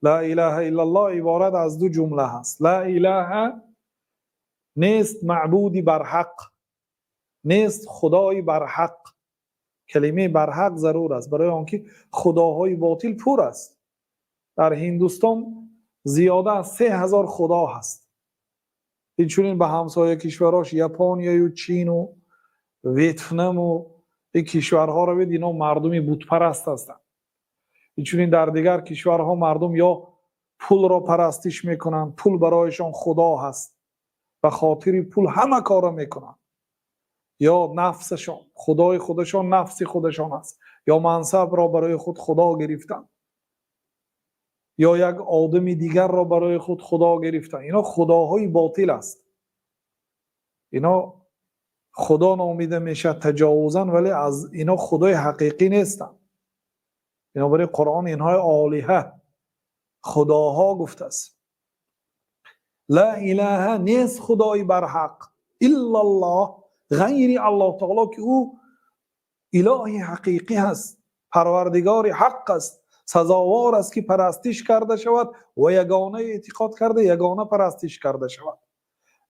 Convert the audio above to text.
Ла илаҳа иллаллоҳ иборат аз ду ҷумла ҳаст. Ла илаҳа, нест маъбуди барҳақ, нест худои барҳақ. Калимаи барҳақ зарур аст барои он ки худоҳои ботил пур аст. Дар Ҳиндустон зиёда аз 3000 худо ҳаст. Инчунин ба ҳамсоя кишварҳош, Японияю Чину Ветнаму ин кишварҳо равед, ино мардуми бутпараст ҳастанд. Инчунин дар дигар кишварҳо мардум ё пулро парастиш мекунанд, пул барояшон худо ҳаст, ба хотири пул ҳама корро мекунанд, ё нафсашон худои худашон, нафси худашон аст, ё мансабро барои худ худо гирифтанд, ё як одами дигарро барои худ худо гирифтанд. Ино худоҳои ботил аст. Ино худо номида мешавад таҷовузан, вале аз ино худои ҳақиқӣ нестанд. Бинобар ин Қуръон инҳои олиҳа, худоҳо гуфтааст. Ла илаҳа, нест худои барҳақ, иллаллоҳ, ғайри Аллоҳ таоло, ки ӯ илоҳи ҳақиқӣ ҳаст, парвардигори ҳақ аст, сазовор аст, ки парастиш карда шавад ва ягона эътиқод карда, ягона парастиш карда шавад.